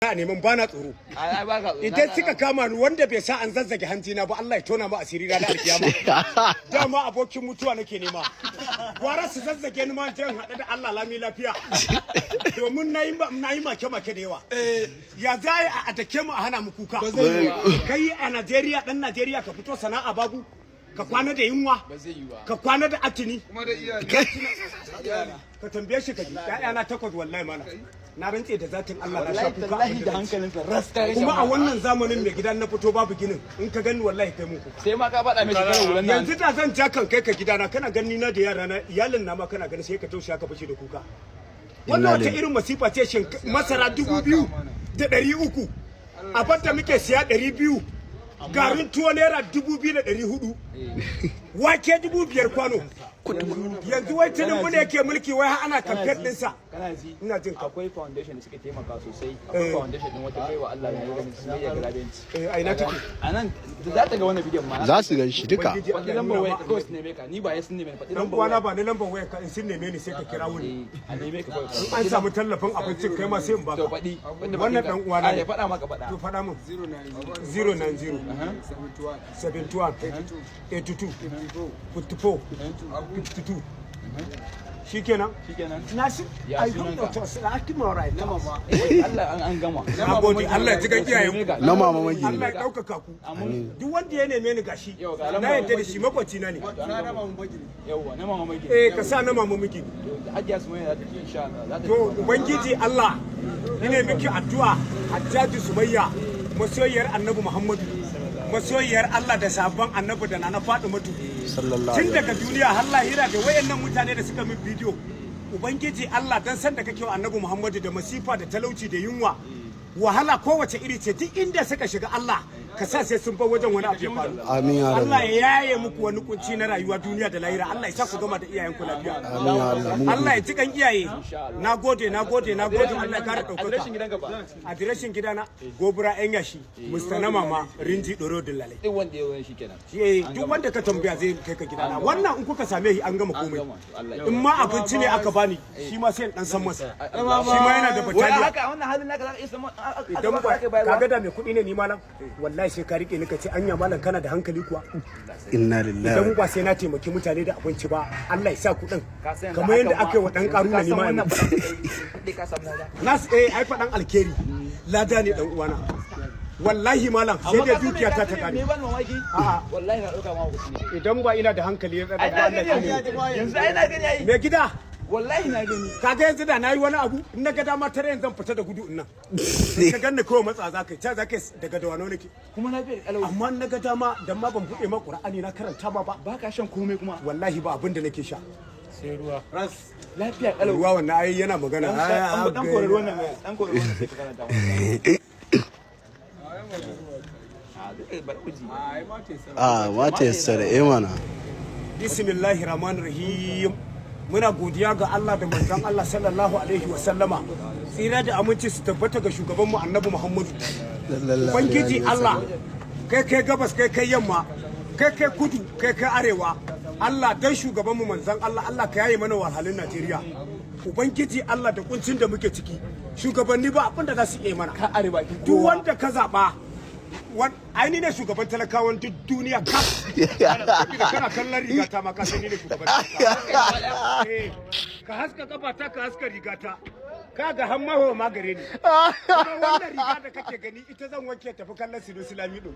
A neman bana tsoro. Ai ba ka tsoro. Idan suka kama ni, wanda bai sa an zazzage hanjina ba, Allah ya tona mu asiri ranar alkiyama. Dama abokin mutuwa nake nema. Gwara su zazzage ni ma in haɗu da Allah lami lafiya, domin na yi make make da yawa. Ya za a dake mu a hana mu kuka? Kai a Najeriya, dan Najeriya, ka fito sana'a babu, ka kwana da yunwa, Ba zai yi ba. ka kwana da atini. Kuma da iyali. Ka tambaye shi ka ji, ƴaƴana takwas. Wallahi mana na rantse da zatin Allah na sha Wallahi kuka. tallahi da hankalinsa rasta. Kuma a wannan zamanin, mai gidan, na fito babu ginin, in ka gani wallahi kai mun kuka. Sai ma ka faɗa mai shekarar wulan nan. Yanzu da zan ja kan kai ka gidana, kana gani na da yara na, iyalin na ma kana gani, sai ka tausaya ka fashe da kuka. Wannan wata irin masifa ce? Masara 2300, abin da muke siya 200, garin tuwo ₦2400, wake 5000 kwano. Yanzu wai Tinubu ne yake mulki, wai har ana kamfen ɗinsa. Kana ji? Ina jin ka. Akwai foundation da suka taimaka sosai. Akwai foundation din wata baiwa Allah da ya gani Sumayya Galabenci. Eh, a ina take? A nan za ta ga wannan bidiyon ma. Za su gan shi duka. Ubangiji Faɗi Allah ya lambar nuna waya ma. kawai su neme ka. Ni ba ya sun neme ni, faɗi Dan lambar uwana, waya. ba ni lambar waya ka, in sun neme ni sai ka kira wuni. Eh, a neme ka kawai. In an samu tallafin abincin, kai ma sai in baka. To faɗi. Wannan dan uwana ne. Ya faɗa maka, faɗa. To faɗa min. 090 090 71 71 82 54 52. Shikenan. Shikenan. Na shi. Ya I sunanka? don't know. Right. Allah an gama. Na gode, Allah ya ji kan iyayen ku. Na mama magini. Allah ya ɗaukaka ku. Duk wanda ya neme ni, gashi. Yau, ga Na lambar. yadda da shi, makwaci na ne. Yawwa, na mama magini. Eh, ka sa na mama miki. Hajiya Sumayya za ta ji insha Allah. Za ta To Ubangiji Allah, ina miki addu'a, Hajjaji Sumayya, masoyiyar Annabi Muhammadu, masoyiyar Allah da sabon Annabi da Nana Fatimatu. Sallallahu Tun alaihi. daga duniya har lahira, da wayannan mutane da suka min bidiyo, Ubangiji Allah, dan san da kake wa Annabi Muhammadu, da masifa da talauci da yunwa, wahala kowace iri ce, duk inda suka shiga, Allah ka sa sai sun bar wajen wani abu ya faru. Amin ya Allah rabbi. ya yaye muku wani kunci na rayuwa duniya da lahira. Allah ya sa ku gama da iyayenku lafiya. Amin ya Allah, mun Allah ya ji kan iyaye. Na gode, na gode, na gode. Allah ya kara Adireshin ɗaukaka. gidanka ba? Adireshin gidana, Gobura Yan Yashi, Mr. Na Mama Rinji Doro Dillalai. Duk wanda ya zo shi kenan. Shi duk wanda ka tambaya zai kai ka gidana. Wannan in kuka same shi an gama An komai. gama. Allah ya In ma abinci ne aka bani, shi ma sai in dan san masa. Shi ma yana da Wai bataliya. haka wannan halin naka za ka iya samu? Idan ba kaga da mai kuɗi ne ni, malam, wallahi sai ka rike ni ka ce, "Anya malam kana da hankali kuwa?" Inna lillahi. Idan ba sai na taimaki mutane da abinci ba, Allah ya sa kuɗin kamar yadda aka yi wa ɗan ƙaruna, ni ma ya mutu. Ka samu wajen. Nas eh, ai faɗan alkeri lada ne, dan uwana. Wallahi malam, sai dai dukiya ta ta Me kare. ban mamaki? A'a. Wallahi na ɗauka ma kuɗi ne. Idan ba ina da hankali ya tsada Ai ba, na Allah gani ya kare. yanzu, ai na gani ai. Mai gida. Wallahi na gani. Kaga yanzu da nayi wani abu, in na ga dama tare yanzu zan fita da gudu in nan. In ka ganni kawai matsa za ka yi, ta za ka yi daga Dawano nake. Kuma na fiye kalau. Amma in na ga dama, dan ma ban buɗe ma Qur'ani na karanta ba ba. Ba ka shan komai kuma. Wallahi ba abin da nake sha. Lafiya kalau. Ruwa wannan ai yana magana. Dan kore ruwan nan, dan kore ruwan nan sai ka karanta mana. A zai bari ku ji. A mata yassara, eh mana. Bismillahir Rahmanir Rahim. Muna godiya ga Allah da manzon Allah sallallahu alaihi wa sallama. Tsira da aminci su tabbata ga shugaban mu Annabi Muhammadu. Ubangiji Allah, kai kai gabas, kai kai yamma, kai kai kudu, kai kai arewa. Allah, dan shugaban mu manzon Allah, Allah ka yaye mana wahalhalun Najeriya. Ubangiji Allah, da kuncin da muke ciki, shugabanni ba abin da za su iya mana. Ka are bakin Duk kowa. wanda ka zaɓa, ai ni ne shugaban talakawan duk duniya kaf. Saboda kana kallon rigata ma ka san ni ne shugaban talakawa. Eh, ka haska kafata, ka haska rigata, ka ga har maho ma gare ni. Kuma wannan riga da kake gani, ita zan wanke tafi kallon Sinusi Lamido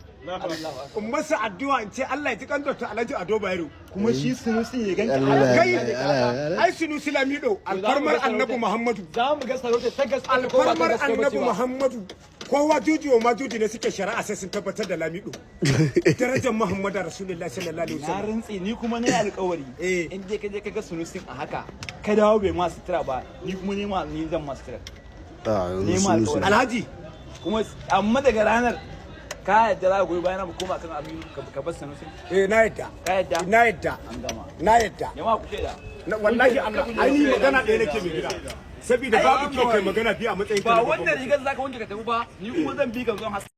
in masa addu'a, in ce Allah ya ji kan Dr. Alhaji Ado Bayero. Kuma shi Sunusi ya ganka. Allah. Kai, Allah. ai Sinusi Lamido, alfarmar Annabi Muhammadu, Za mu ga sarauta ta gaske ko ba ta alfarmar gaske ba ce Annabi ba. Muhammadu, kowa juji wa majuji ne suke shari'a, sai sun tabbatar da Lamido darajar Muhammadu Rasulullahi sallallahu alaihi Na wasallam. rantse, ni kuma na yi alkawari. Eh. In dai ka je ka ga Sunusin a haka, ka dawo bai ma sutura ba, ni kuma ne ma ni zan ma sutura. Ah, Ni ma Sunusi. alƙawari. Alhaji. Kuma amma daga ranar ka yadda za ka goyi bayan mu koma kan Aminu, ka bar Sanusi? Eh, na yadda. Ka yadda? Na yadda. An gama. Na yadda. Jama'a ku shaida. Wallahi Allah, ai ni magana ɗaya nake, mai gida, saboda babu kyau kai magana biyu a matsayin ka Ba na babban wannan rigar zaka wanke ka tafi ba, ni kuma zan bi ka zan.